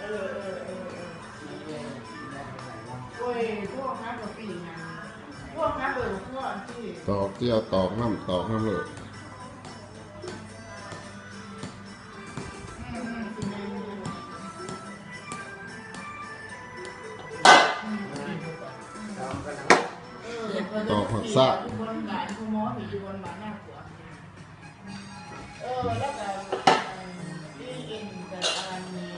ເອີ ເອີ ເອີ ເອີ ໂອ້ຍ ພວກຫາກະປິຫຍັງ ພວກຫາເບີພວກອັນທີ່ ຕອກ ເຈີ້ຍຕອກນຳ ຕອກນຳໂລດ. ເອີ ຕອກຮອດຊາກ ຢູ່ບົນບ້ານ ຢູ່ໝໍ ຢູ່ບົນບ້ານນາກວາງ. ເອີ ແລ້ວກະ ເອີ ບີເອັນ ກະອັນນີ້